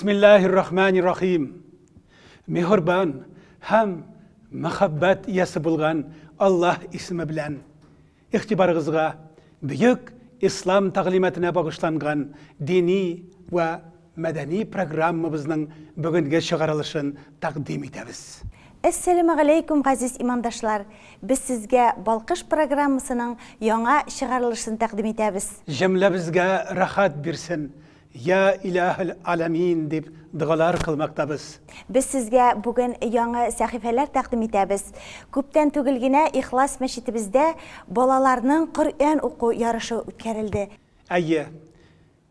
Бисмиллаһир Рахманир Рахим. Миһербан һәм мәхәббәт иясе булган Аллаһ исеме белән. Игътибарыгызга бөек ислам тәгълиматына багышланган дини вә мәдәни программабызның бүгенге чыгарылышын тәкъдим итәбез. Әссәламегаләйкүм, газиз имандашлар! Без сезгә Балкыш программасының яңа чыгарылышын тәкъдим итәбез. Җөмләбезгә рәхәт бирсен, Йа Илаһел Аләмин дип догалар кылмактабыз. Без сезгә бүген яңа сәхифәләр тәкъдим итәбез. Күптән түгел генә Ихлас мәчетебездә балаларның Коръән уку ярышы үткәрелде. Әйе,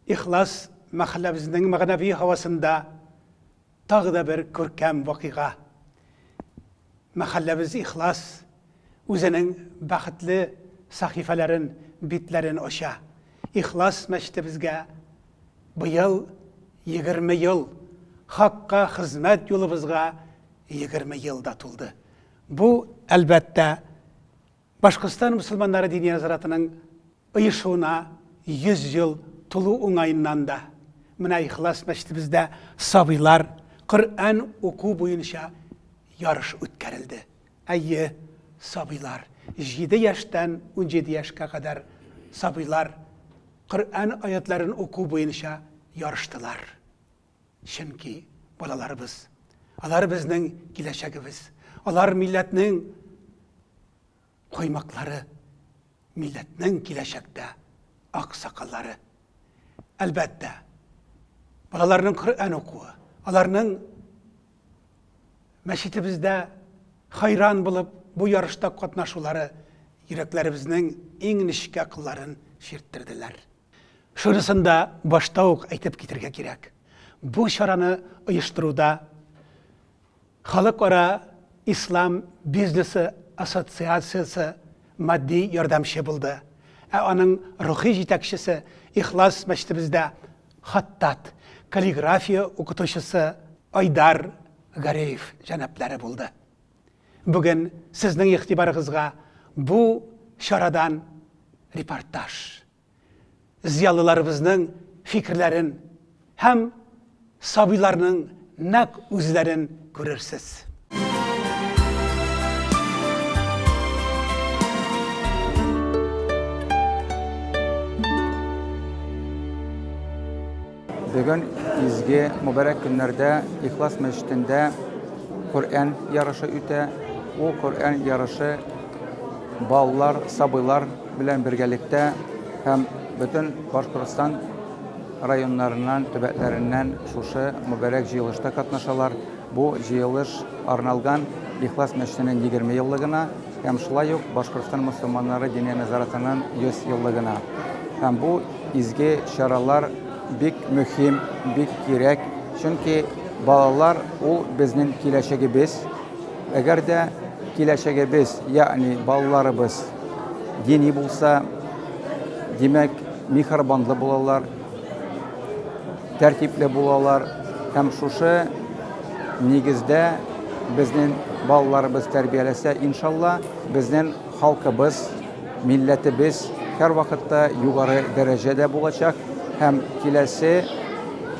Ихлас мәхәлләбезнең мәгънәви һавасында Тагы да бер күркәм вакыйга. Мәхәлләбез Ихлас үзенең бәхетле сәхифәләрен, битләрен ача. Ихлас мәчетебезгә быел 20 ел, хакка хезмәт юлыбызга 20 ел да тулды. Бу, әлбәттә, Башкортстан мөселманнары Диния нәзаратының оешуына 100 ел тулу уңаеннан да менә Ихлас мәчетебездә сабыйлар Коръән уку буенча ярыш үткәрелде. Әйе, сабыйлар, 7 яшьтән 17 яшькә кадәр сабыйлар Коръән аятларын уку буенча ярыштылар. Чөнки балаларыбыз, алар безнең киләчәгебез, алар милләтнең коймаклары, милләтнең киләчәктә аксакаллары. Әлбәттә, балаларның Коръән укуы, аларның мәчетебездә хайран булып бу ярышта катнашулары йөрәкләребезнең иң нечкә кылларын чирттерделәр. Шунысын да башта ук әйтеп китергә кирәк. Бу чараны оештыруда Халыкара ислам бизнесы ассоциациясе матди ярдәмче булды. Ә аның рухи җитәкчесе Ихлас мәчетебездә хаттат, каллиграфия укытучысы Айдар Гареев җәнаплары булды. Бүген сезнең игътибарыгызга бу чарадан репортаж. Зыялыларыбызның фикерләрен һәм сабыйларның нәкъ үзләрен күрерсез. Бүген изге мөбарәк көннәрдә Ихлас мәчетендә Коръән ярышы үтә. Ул Коръән ярышы балалар, сабыйлар белән бергәлектә һәм бөтен Башкортстан районнарыннан, төбәкләреннән шушы мөбарәк җыелышта катнашалар. Бу җыелыш арналган Ихлас мәчетенең 20 еллыгына һәм шулай ук Башкортстан мөселманнары Диния нәзаратының 100 еллыгына. Һәм бу изге чаралар бик мөһим, бик кирәк, чөнки балалар ул безнең киләчәгебез. Әгәр дә киләчәгебез, ягъни балаларыбыз дини булса, димәк, миһербанлы булалар, тәртипле булалар һәм шушы нигездә безнең балаларыбыз тәрбияләсә, иншалла, безнең халкыбыз, милләтебез һәрвакытта югары дәрәҗәдә булачак һәм киләсе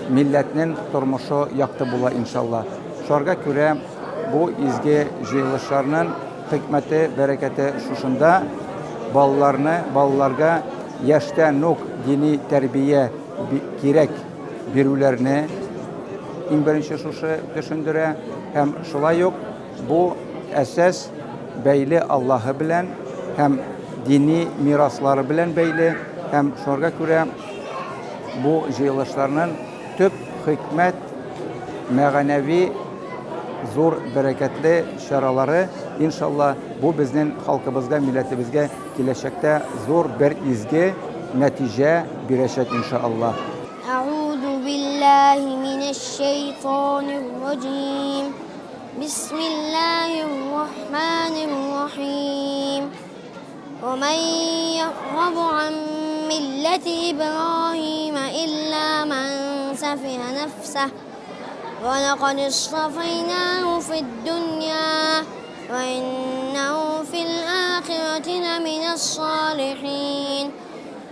милләтнең тормышы якты була, иншалла. Шуңарга күрә бу изге җыелышларның хикмәте, бәрәкәте шушында, балаларны, балаларга яшьтән үк дини тәрбия кирәк бирүләрне иң беренче шушы төшендерә һәм шулай ук бу әсәс бәйле Аллаһы белән һәм дини мираслары белән бәйле һәм шуңарга күрә бу җыелышларның төп хикмәт мәгънәви зур бәрәкәтле чаралары иншалла бу безнең халкыбызга милләтебезгә киләчәктә зур бер изге нәтиҗә бирәчәк иншалла. أعوذ بالله من الشيطان الرجيم بسم الله الرحمن الرحيم ومن يرغب عن ملة إبراهيم إلا من سفه نفسه ولقد اصطفيناه في الدنيا وإنه في الآخرة لمن الصالحين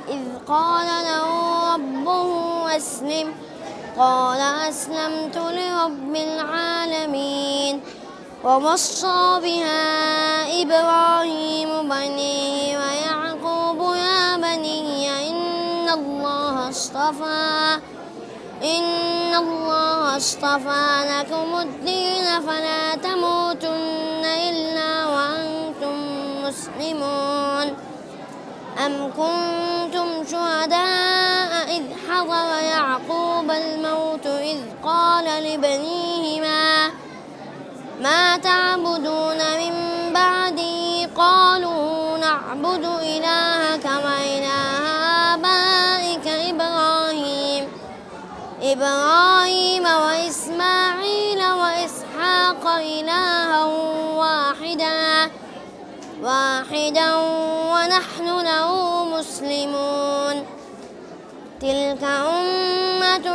إذ قال له ربه أسلم. قال أسلمت لرب العالمين ووصى بها إبراهيم بنيه ويعقوب يا بني إن الله اصطفى إن الله اصطفى لكم الدين فلا تموتن إلا وأنتم مسلمون أم كنتم شهداء إذ حضر يعقوب الموت إذ قال لبنيه ما ما تعبدون من بعدي قالوا نعبد إلهك وإله آبائك إبراهيم إبراهيم وإسماعيل وإسحاق إلها واحدا واحدا ونحن له مسلمون تلك أمة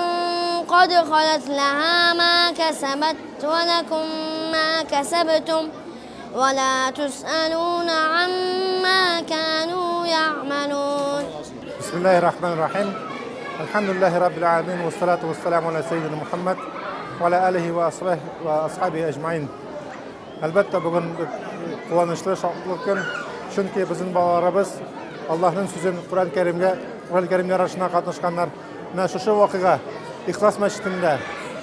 قد خلت لها ما كسبت ولكم ما كسبتم ولا تسألون عما كانوا يعملون بسم الله الرحمن الرحيم الحمد لله رب العالمين والصلاة والسلام على سيدنا محمد وعلى آله وأصحابه أجمعين Әлбәттә, бүген куанычлы, шатлыклы көн. Чөнки безнең балаларыбыз Аллаһның сүзен Коръән Кәримгә, Коръән Кәрим ярышына катнашканнар. Менә шушы вакыйга Ихлас мәчетендә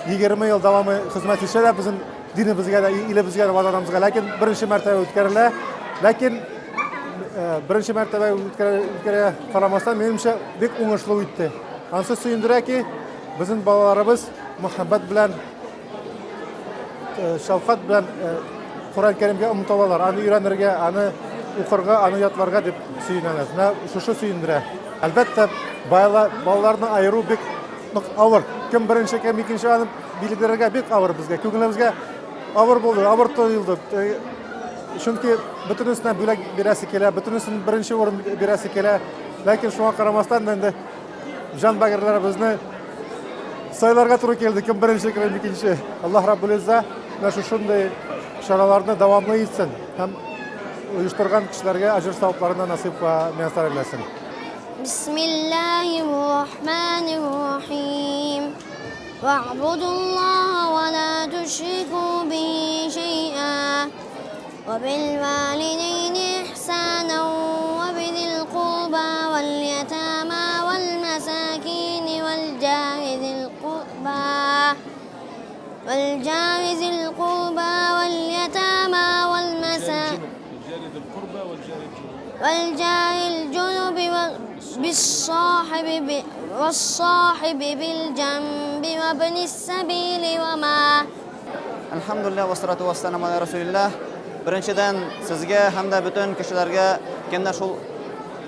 20 ел дәвамы хезмәт итсә дә безнең динебезгә дә, илебезгә дә, ватаныбызга, ләкин беренче мәртәбә үткәрелә. Ләкин э, беренче мәртәбә үткәрә карамастан, минемчә, бик уңышлы үтте. Ансы сөендерә ки, безнең балаларыбыз мөхәббәт белән шәфкать белән Коръән Кәримгә омтылалар, аны өйрәнергә, аны укырга, аны ятларга дип сөенәләр. Менә шушы сөендерә. Әлбәттә, балаларны аеру бик нык авыр. Кем беренче, кем икенче аны билгеләргә бик авыр безгә. Күңелебезгә авыр булды, авыр тоелды. Чөнки бөтенесенә бүләк бирәсе килә, бөтенесен беренче урын бирәсе килә. Ләкин шуңа карамастан инде җан багерләребезне сайларга туры килде. Кем беренче, кем икенче. Аллаһ Раббул Изза менә шушындый чараларны дәвамлы итсен һәм оештырган кешеләргә әҗер савапларына насыйп вә мияссар әйләсен. Бисмиллаһир рахманир рахим. Ва'будуллаһа ва ла тушрику бихи шәй'a. وبالوالدين إحسانا وبذي القربى واليتامى والمساكين والجار ذي القربى والجار ذي القربى واليتامى والمساكين والجار الجنب بالصاحب والصاحب بالجنب وابن السبيل وما Әлхәмдүлилләһ вассалату вассаламу аля расулилләһ. Беренчедән, сезгә һәм дә бөтен кешеләргә, кемнәр шул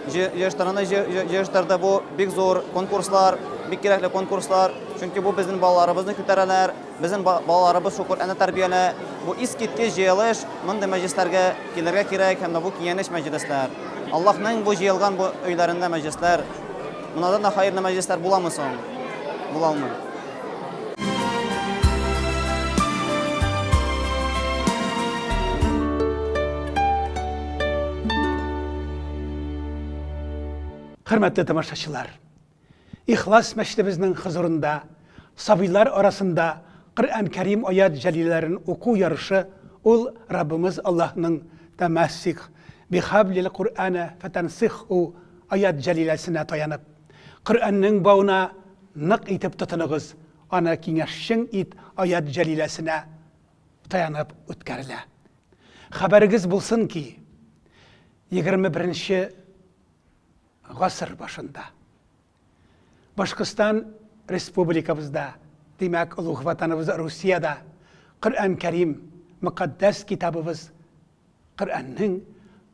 җыештырны җыештырды, бу бик зур конкурслар, бик кирәкле конкурслар. Чөнки бу безнең балаларыбызны күтәрәләр, безнең балаларыбыз шул Коръәнне тәрбиялә. Бу искиткеч җыелыш, мондый мәҗлесләргә килергә кирәк һәм дә бу киңәнеш мәҗлесләр. Аллаһның бу җыелган бу өйләрендә мәҗлесләр. Монадан да хәерле мәҗлесләр буламы соң? Була алмый. Хөрмәтле тамашачылар, Ихлас мәчетебезнең хозурында сабыйлар арасында Коръән Кәрим аят җәлиләрен уку ярышы ул Раббымыз Аллаһның Тәмәссик бихаблил Коръәнә фәтәнсиху аят җәлиләсенә таянып, Коръәннең бавына нык итеп тотыныгыз, аны киңәшчең ит аят җәлиләсенә таянып үткәрелә. Хәбәрегез булсын ки, 21 нче гасыр башында Башкортстан Республикабызда, димәк, олуг Ватаныбыз Русиядә Коръән Кәрим, мөкатдәс китабыбыз Коръәннең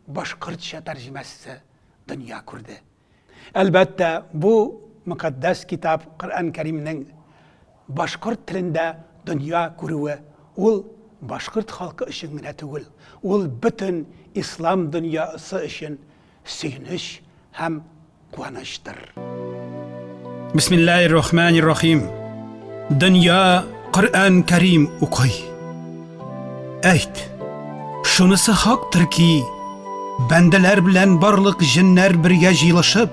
башкортча тәрҗемәсе дөнья күрде. Әлбәттә, бу мөкатдәс китап Коръән Кәримнең башкорт телендә дөнья күрүе ул башкорт халкы өчен генә түгел, ул бөтен ислам дөньясы өчен сөенеч һәм куанычтыр. Бисмиллаһир рахманир рахим. Дөнья Коръән Кәрим укый. Әйт, шунысы хактыр ки, бәндәләр белән барлык җеннәр бергә җыелышып,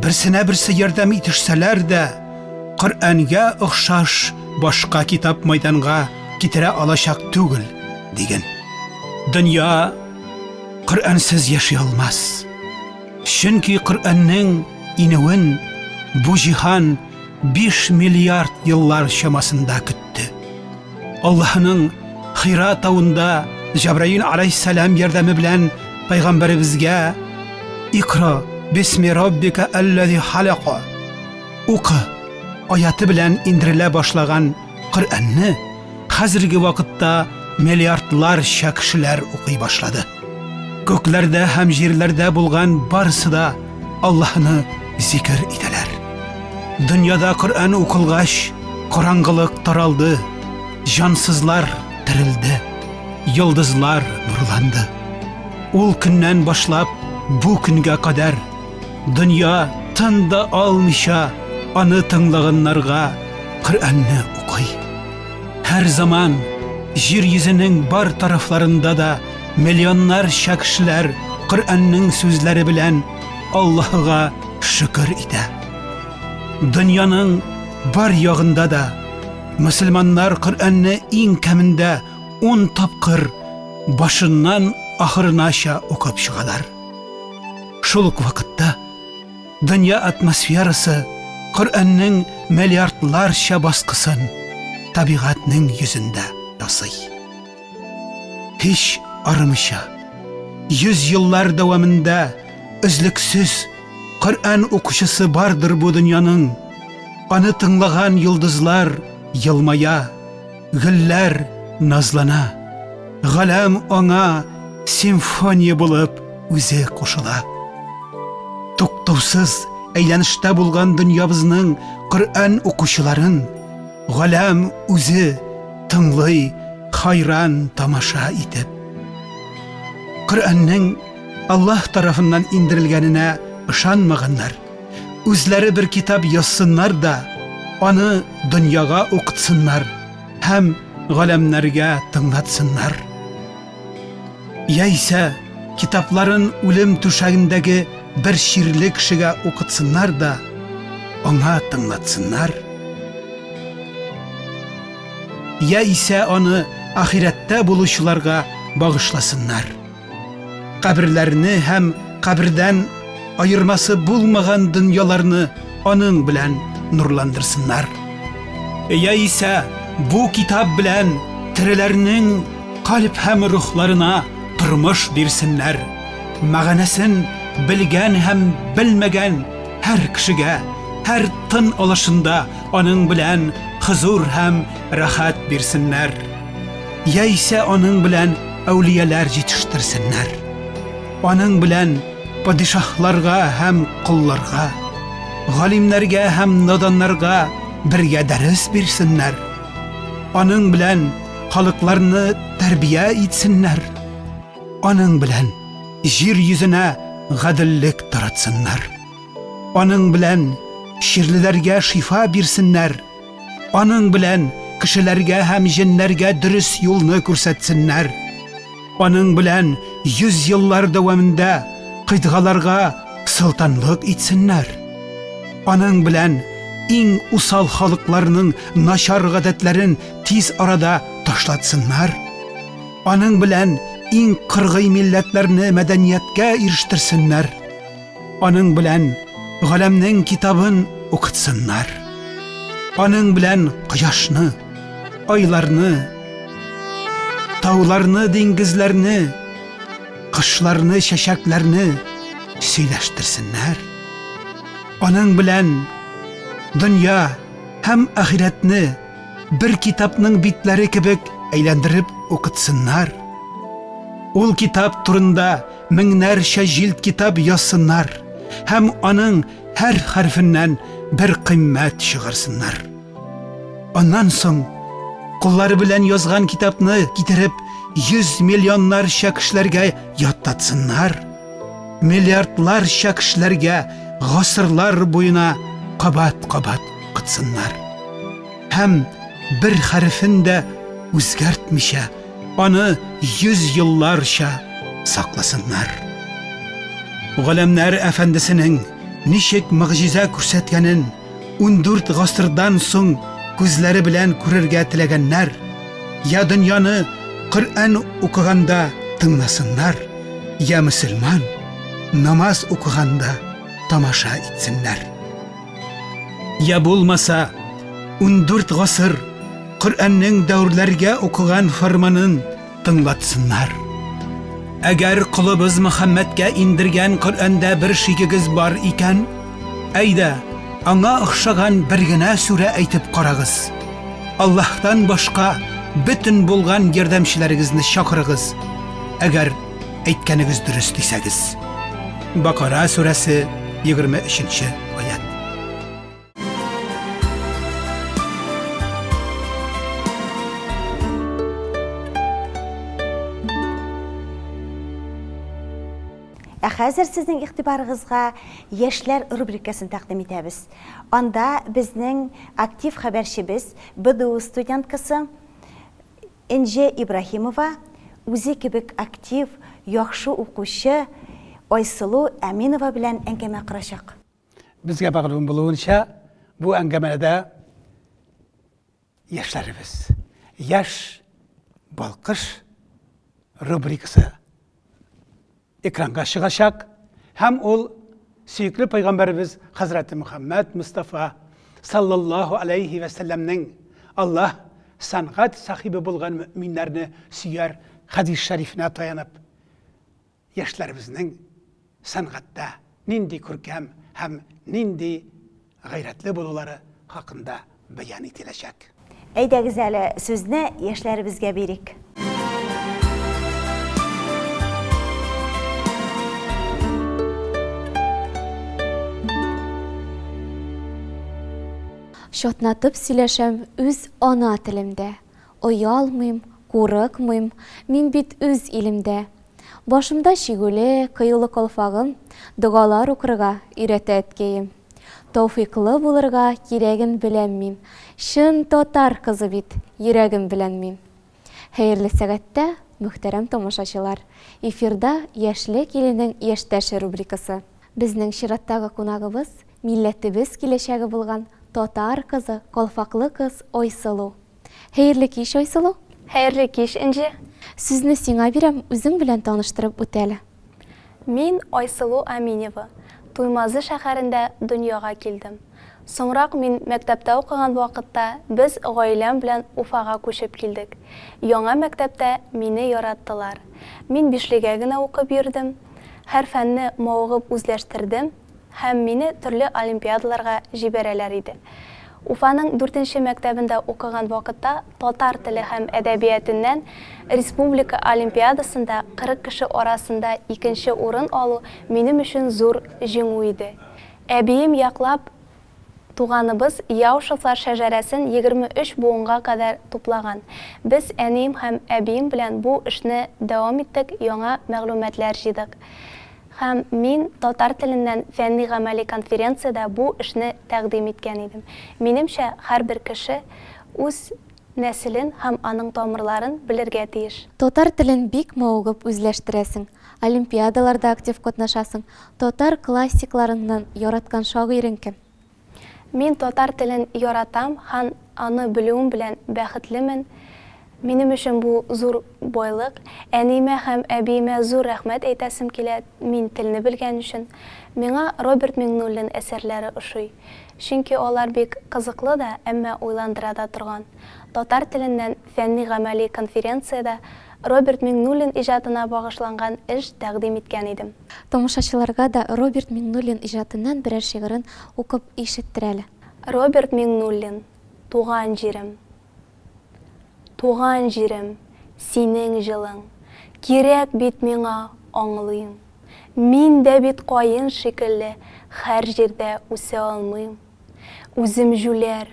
берсенә берсе ярдәм итешсәләр дә, Коръәнгә охшаш башка китап майданга китерә алачак түгел, диген. Дөнья Коръәнсез яши алмас. Чөнки Коръәннең инүен бу җиһан 5 миллиард еллар чамасында көтте. Аллаһының Хира тавында Җабраил алейһиссәлам ярдәме белән пәйгамбәребезгә Икра бисми раббика аллази халака Укы аяты белән индерелә башлаган Коръәнне хәзерге вакытта миллиардларча кешеләр укый башлады. Күкләрдә һәм җирләрдә булган барысы да Аллаһны зикер итәләр. Дөньяда Коръән укылгач, караңгылык таралды, җансызлар терелде, йолдызлар нурланды. Ул көннән башлап бу көнгә кадәр дөнья тын да алмыйча аны тыңлаганнарга Коръәнне укый. Һәр заман җир йөзенең бар тарафларында да миллионнарча кешеләр Коръәннең сүзләре белән Аллаһыга шөкер итә. Дөньяның бар ягында да мөселманнар Коръәнне иң кәмендә 10 тапкыр башыннан ахырынача укып чыгалар. Шул ук вакытта Дөнья атмосферасы Коръәннең миллиардларча баскысын табигатьнең йөзендә ясый. Һич арымыйча, йөз еллар дәвамында өзлексез Коръән укучысы бардыр бу дөньяның. Аны тыңлаган йолдызлар елмая, Гөлләр назлана. Галәм аңа симфония булып үзе кушыла. Туктаусыз әйләнештә булган дөньябызның Коръән укучыларын галәм үзе тыңлый хайран тамаша итеп. Коръәннең Аллаһ тарафыннан индерелгәненә ышанмаганнар, үзләре бер китап язсыннар да, аны дөньяга укытсыннар һәм галәмнәргә тыңлатсыннар. Яисә китапларын үлем түшәгендәге бер чирле кешегә укытсыннар да, аңа тыңлатсыннар. Яисә аны ахирәттә булучыларга багышласыннар. Каберләрне һәм кабердән аермасы булмаган дөньяларны аның белән нурландырсыннар. Яисә бу китап белән тереләрнең кальб һәм рухларына тормыш бирсеннәр. Мәгънәсен белгән һәм белмәгән һәр кешегә, һәр тын алышында аның белән хозур һәм рәхәт бирсеннәр. Яисә аның белән әүлияләр җитештерсеннәр. Аның белән падишаһларга һәм колларга, галимнәргә һәм наданнарга бергә дәрес бирсеннәр. Аның белән халыкларны тәрбия итсеннәр. Аның белән җир йөзенә гаделлек таратсыннар. Аның белән чирлеләргә шифа бирсеннәр. Аның белән кешеләргә һәм җеннәргә дөрес юлны күрсәтсеннәр. Аның белән йөз еллар дәвамында кыйтгаларга солтанлык итсеннәр. Аның белән иң усал халыкларның начар гадәтләрен тиз арада ташлатсыннар. Аның белән иң кыргый милләтләрне мәдәнияткә ирештерсеннәр. Аның белән галәмнең китабын укытсыннар. Аның белән кояшны, айларны, тауларны, диңгезләрне, кышларны, чәчәкләрне сөйләштерсеннәр. Аның белән дөнья һәм ахирәтне бер китапның битләре кебек әйләндереп укытсыннар. Ул китап турында меңнәрчә җилд китап язсыннар һәм аның һәр хәрефеннән бер кыйммәт чыгарсыннар. Аннан соң куллары белән язган китапны китереп, йөз миллионнарча кешеләргә ятлатсыннар. Миллиардларча кешеләргә гасырлар буена кабат-кабат укытсыннар. Һәм бер хәрефен дә үзгәртмичә, аны йөз елларча сакласыннар. Галәмнәр әфәндесенең ничек могҗиза күрсәткәнен, 14 гасырдан соң күзләре белән күрергә теләгәннәр, я дөньяны Коръән укыганда тыңласыннар, я мөселман намаз укыганда тамаша итсеннәр. Я булмаса, 14 гасыр Коръәннең дәүрләргә укыган фарманын тыңлатсыннар. Әгәр колыбыз Мөхәммәдкә индергән Коръәндә бер шигегез бар икән, әйдә, аңа охшаган бер генә сүрә әйтеп карагыз. Аллаһтан башка бөтен булган ярдәмчеләрегезне чакырыгыз, әгәр әйткәнегез дөрес дисәгез. Бакара сүрәсе 23 аят. Ә хәзер сезнең игътибарыгызга Яшьләр рубрикасын тәкъдим итәбез. Анда безнең актив хәбәрчебез, БДУ студенткасы Энҗе Ибраһимова үзе кебек актив, яхшы укучы Айсылу Әминова белән әңгәмә корачак. Безгә мәгълүм булуынча, бу әңгәмәдә яшьләребез Яшь балкыш рубрикасы экранга чыгачак һәм ул сөекле пайгамбәребез хәзрәте Мөхәммәд Мостафа саллаллаһу алейхи вә сәлләмнең Аллаһ сәнгать сахибе булган мөэминнәрне сөяр хәдис шәрифенә таянып яшьләребезнең сәнгатьтә нинди күркәм һәм нинди гайрәтле булулары хакында бәян ителәчәк. Әйдәгез әле, сүзне яшьләребезгә бирик. Чатнатып сөйләшәм үз ана телемдә. Оялмыйм, курыкмыйм, мин бит үз илемдә. Башымда чигүле, кыюлы калфагым, Догалар укырга өйрәтә әткәем. Тәүфыйклы булырга кирәген беләм мин, Чын татар кызы бит йөрәгем белән мин. Хәерле сәгатьтә, мөхтәрәм тамашачылар! Эфирда Яшьлек иленең яшьтәше рубрикасы. Безнең чираттагы кунагыбыз, милләтебез киләчәге булган татар кызы, калфаклы кыз Айсылу. Хәерле кич, Айсылу! Хәерле кич, Энҗе! Сүзне сиңа бирәм, үзең белән таныштырып үт әле. Мин, Айсылу Аминева, Туймазы шәһәрендә дөньяга килдем. Соңрак мин мәктәптә укыган вакытта без гаиләм белән Уфага күчеп килдек. Яңа мәктәптә мине яраттылар. Мин бишлегә генә укып йөрдем. Һәр фәнне мавыгып үзләштердем. Һәм мине төрле олимпиадаларга җибәрәләр иде. Уфаның дүртенче мәктәбендә укыган вакытта татар теле һәм әдәбиятеннән республика олимпиадасында 40 кеше арасында икенче урын алу минем өчен зур җиңү иде. Әбием яклап туганыбыз Яушевлар шәҗәрәсен 23 буынга кадәр туплаган. Без әнием һәм әбием белән бу эшне дәвам иттек, яңа мәгълүматлар җыйдык. Һәм мин татар теленнән фәнни-гамәли конференциядә бу эшне тәкъдим иткән идем. Минемчә, һәрбер кеше үз нәселен һәм аның тамырларын белергә тиеш. Татар телен бик мавыгып үзләштерәсең, олимпиадаларда актив катнашасың. Татар классикларыннан яраткан шагыйрең кем? Мин татар телен яратам һәм аны белүем белән бәхетлемен. Минем өчен бу зур байлык. Әниемә һәм әбиемә зур рәхмәт әйтәсем килә, мин телне белгән өчен. Миңа Роберт Миңнуллин әсәрләре ошый. Чөнки алар бик кызыклы да, әмма уйландыра да торган. Татар теленнән фәнни-гамәли конференциядә Роберт Миңнуллин иҗатына багышланган эш тәкъдим иткән идем. Тамашачыларга да Роберт Миңнуллин иҗатыннан берәр шигырен укып ишеттер әле. Роберт Миңнуллин, Туган җирем. Туган җирем, синең җылың. Кирәк бит миңа, аңлыйм. Мин дә бит каен шикелле һәр җирдә үсә алмыйм. Үзем җүләр.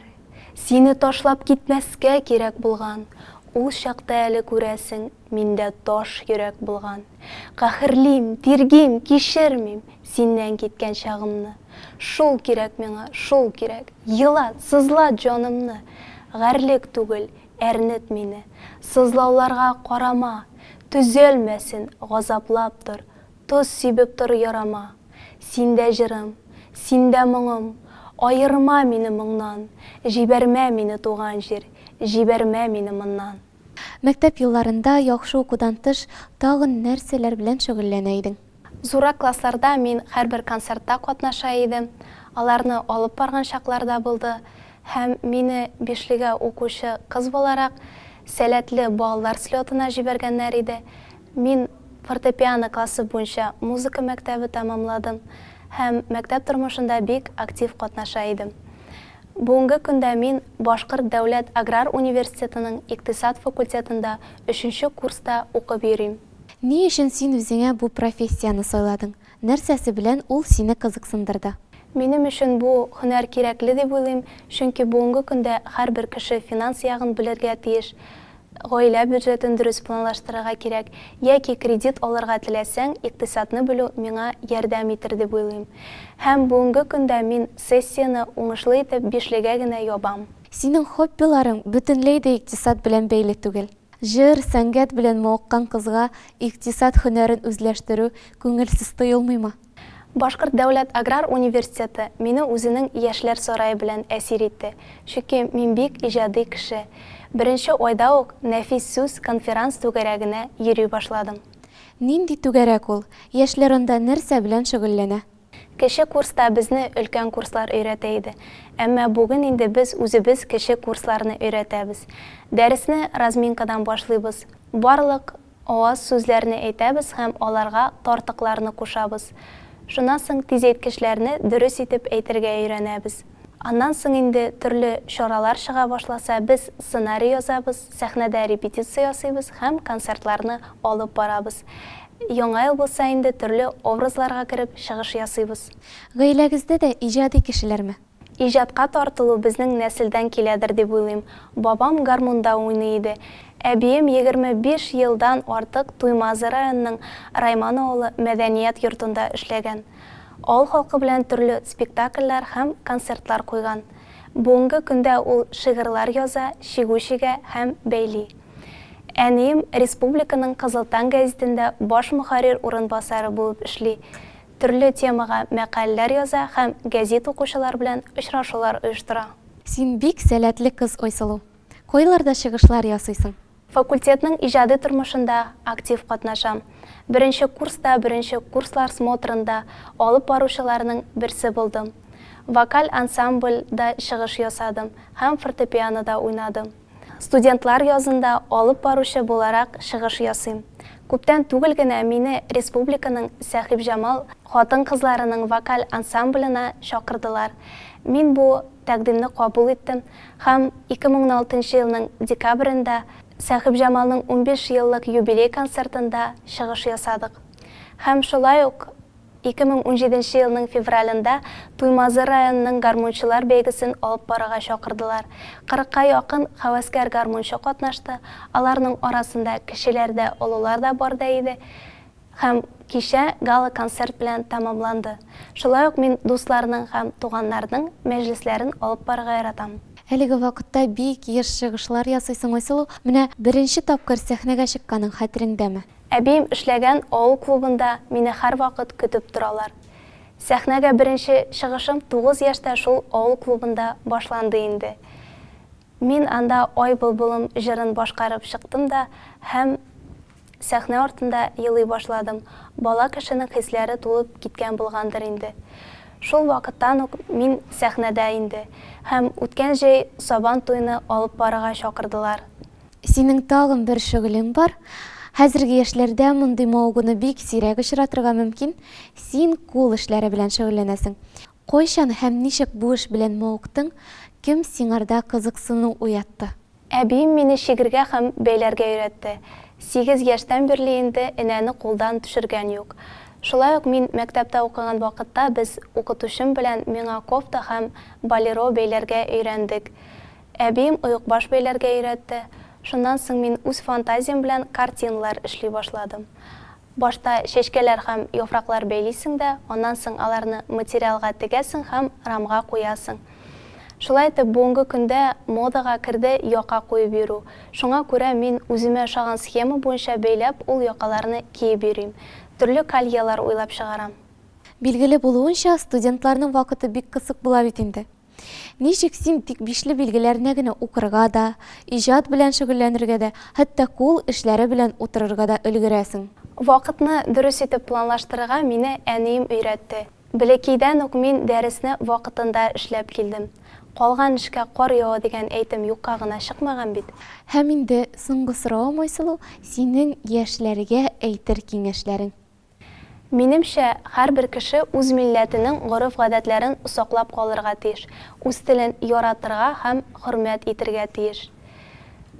Сине ташлап китмәскә кирәк булган. Ул чакта әле, күрәсең, миндә таш йөрәк булган. Каһерлим, тиргим, кичермим синнән киткән чагымны. Шул кирәк миңа, шул кирәк. Елат, сызлат җанымны. Гарьлек түгел, әрнет мине. Сызлауларга карама. Төзәлмәсен, газаплап тор. Тоз сибеп тор ярама. Синдә җырым, синдә моңым. Аерма мине моңнан, Җибәрмә мине, туган җир, Җибәрмә мине моннан. Мәктәп елларында яхшы укудан тыш, тагын нәрсәләр белән шөгыльләнә идең? Зуррак классларда мин һәрбер концертта катнаша идем, аларны алып барган чаклар да булды. Һәм мине бишлегә укучы кыз буларак, сәләтле балалар слетына җибәргәннәр иде. Мин фортепиано классы буенча музыка мәктәбе тәмамладым һәм мәктәп тормышында бик актив катнаша идем. Бүгенге көндә мин Башкорт дәүләт аграр университетының икътисад факультетында өченче курста укып йөрим. Ни өчен син үзеңә бу профессияне сайладың? Нәрсәсе белән ул сине кызыксындырды? Минем өчен бу һөнәр кирәкле дип уйлыйм, чөнки бүгенге көндә һәрбер кеше финанс ягын белергә тиеш. Гаилә бюджетын дөрес планлаштырырга кирәк, яки кредит алырга теләсәң, икътисадны белү миңа ярдәм итер дип уйлыйм. Һәм бүгенге көндә мин сессияне уңышлы итеп бишлегә генә ябам. Синең хоббиларың бөтенләй дә икътисад белән бәйле түгел. Җыр, сәнгать белән мавыккан кызга икътисад һөнәрен үзләштерү күңелсез тоелмыймы? Башкорт дәүләт аграр университеты мине үзенең Яшьләр сарае белән әсир итте, чөнки мин бик иҗади кеше. Беренче айда ук Нәфис сүз конферанс түгәрәгенә йөри башладым. Нинди түгәрәк ул? Яшьләр анда нәрсә белән шөгыльләнә? Кече курста безне өлкән курслар өйрәтә иде. Әмма бүген инде без үзебез кече курсларны өйрәтәбез. Дәресне разминкадан башлыйбыз. Барлык Аваз сүзләрне әйтәбез һәм аларга тартыкларны кушабыз. Шуннан соң тизәйткечләрне дөрес итеп әйтергә өйрәнәбез. Аннан соң инде төрле чаралар чыга башласа, без сценарий язабыз, сәхнәдә репетиция ясыйбыз һәм концертларны алып барабыз. Яңа ел булса инде төрле образларга кереп чыгыш ясыйбыз. Гаиләгездә дә иҗади кешеләрме? Иҗатка тартылу безнең нәселдән киләдер дип уйлыйм. Бабам гармунда уйный иде. Әбием 25 елдан артык Туймазы районының Райман авылы мәдәният йортында эшләгән. Авыл халкы белән төрле спектакльләр һәм концертлар куйган. Бүгенге көндә ул шигырьләр яза, чигү чигә һәм бәйли. Әнием республиканың Кызыл таң гәзитендә баш мөхәррир урынбасары булып эшли. Төрле темага мәкаләләр яза һәм гәзит укучылар белән очрашулар оештыра. Син бик сәләтле кыз, Айсылу. Кайларда чыгышлар ясыйсың? Факультетның иҗади тормышында актив катнашам. Беренче курста беренче курслар смотрында алып баручыларның берсе булдым. Вокаль ансамбльдә чыгыш ясадым һәм фортепианода уйнадым. Студентлар язында алып баручы буларак чыгыш ясыйм. Күптән түгел генә мине республиканың Сәхибҗамал хатын-кызларының вокаль ансамбленә чакырдылар. Мин бу тәкъдимне кабул иттем һәм 2016 нчы елның декабрендә Сәхибҗамалның 15 еллык юбилей концертында чыгыш ясадык. Һәм шулай ук 2017 нче елның февралендә Туймазы районының гармунчылар бәйгесен алып барырга чакырдылар. Кырыкка якын һәвәскәр гармунчы катнашты, аларның арасында кечеләр дә, олылар да бар да иде. Һәм кичә гала-концерт белән тәмамланды. Шулай ук мин дусларның һәм туганнарның мәҗлесләрен алып барырга яратам. Әлеге вакытта бик еш чыгышлар ясыйсың, Айсылу. Менә беренче тапкыр сәхнәгә чыкканың хәтереңдәме? Әбием эшләгән авыл клубында мине һәрвакыт көтеп торалар. Сәхнәгә беренче чыгышым тугыз яшьтә шул авыл клубында башланды инде. Мин анда Ай былбылым җырын башкарып чыктым да һәм сәхнә артында елый башладым, бала кешенең хисләре тулып киткән булгандыр инде. Шул вакыттан ук мин сәхнәдә инде. Һәм үткән җәй Сабан туйны алып барырга чакырдылар. Синең тагын бер шөгылең бар. Хәзерге яшьләрдә мондый мавыгуны бик сирәк очратырга мөмкин. Син кул эшләре белән шөгыльләнәсең. Кайчан һәм ничек бу эш белән мавыктың, кем сиңарда кызыксыну уятты? Әбием мине чигергә һәм бәйләргә өйрәтте. Сигез яшьтән бирле инде энәне кулдан төшергән юк. Шулай ук мин мәктәптә укыган вакытта без укытучым белән миңа кофта һәм болеро бәйләргә өйрәндек. Әбием оекбаш бәйләргә өйрәтте. Шуннан соң мин үз фантазиям белән картиналар эшли башладым. Башта чәчкәләр һәм яфраклар бәйлисең дә, аннан соң аларны материалга тегәсең һәм рамга куясың. Шулай итеп, бүгенге көндә модага керде яка куеп йөрү. Шуңа күрә мин үземә ошаган схема буенча бәйләп ул якаларны киеп йөрим. Төрле кольелар уйлап чыгарам. Билгеле булуынча, студентларның вакыты бик кысык була бит инде. Ничек син тик бишле билгеләренә генә укырга да, иҗат белән шөгыльләнергә дә, хәтта кул эшләре белән утырырга да өлгерәсең? Вакытны дөрес итеп планлаштырырга мине әнием өйрәтте. Бәләкәйдән үк мин дәресне вакытында эшләп килдем. Калган эшкә кар ява дигән әйтем юкка гына чыкмаган бит. Һәм инде соңгы соравым, Айсылу, синең яшьләргә әйтер киңәшләрең? Минемчә, һәрбер кеше үз милләтенең гореф-гадәтләрен саклап калырга тиеш, үз телен яратырга һәм хөрмәт итергә тиеш.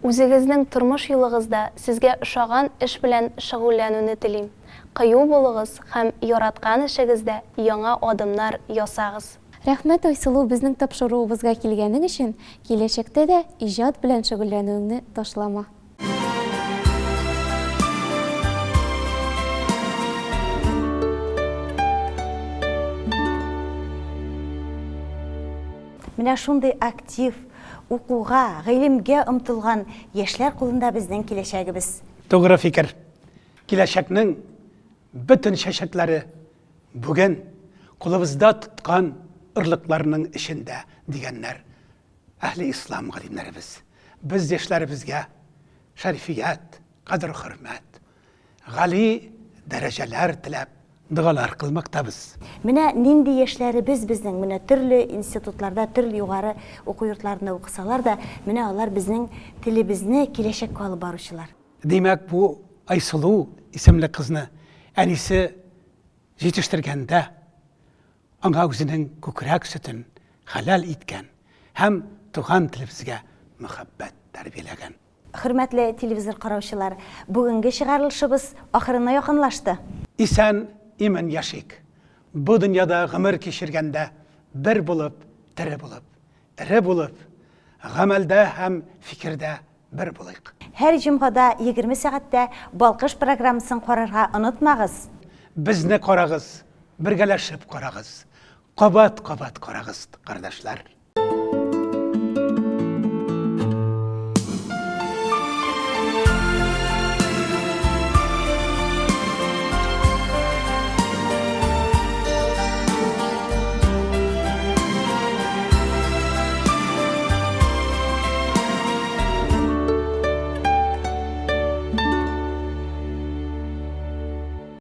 Үзегезнең тормыш юлыгызда сезгә ошаган эш белән шөгыльләнүне телим. Кыю булыгыз һәм яраткан эшегездә яңа адымнар ясагыз. Рәхмәт, Айсылу, безнең тапшыруыбызга килгәнең өчен, киләчәктә дә иҗат белән шөгыльләнүеңне ташлама. Менә шундый актив, укуга, гыйлемгә омтылган яшьләр кулында безнең киләчәгебез. Тугры фикер. Киләчәкнең бөтен чәчәкләре бүген кулыбызда тоткан орлыкларның эчендә, дигәннәр әһле ислам галимнәребез. Без яшьләребезгә шәрифият, кадер-хөрмәт, гали дәрәҗәләр теләп догалар кылмактабыз. Менә нинди яшьләребез безнең, менә төрле институтларда, төрле югары уку йортларында укысалар да, менә алар безнең телебезне киләчәккә алып баручылар. Димәк, бу Айсылу исемле кызны әнисе җитештергәндә, Аңа үзенең күкрәк сөтен хәләл иткән һәм туган телебезгә мәхәббәт тәрбияләгән. Хөрмәтле телевизор караучылар, бүгенге чыгарылышыбыз ахырына якынлашты. Исән имин яшик. Бу дөньяда гомер кичергәндә бер булып, тере булып, эре булып, гамәлдә һәм фикердә бер булыйк. Һәр җомгада 20 сәгатьтә Балкыш программасын карарга онытмагыз! Безне карагыз, бергәләшеп карагыз, кабат-кабат карагыз, кардәшләр!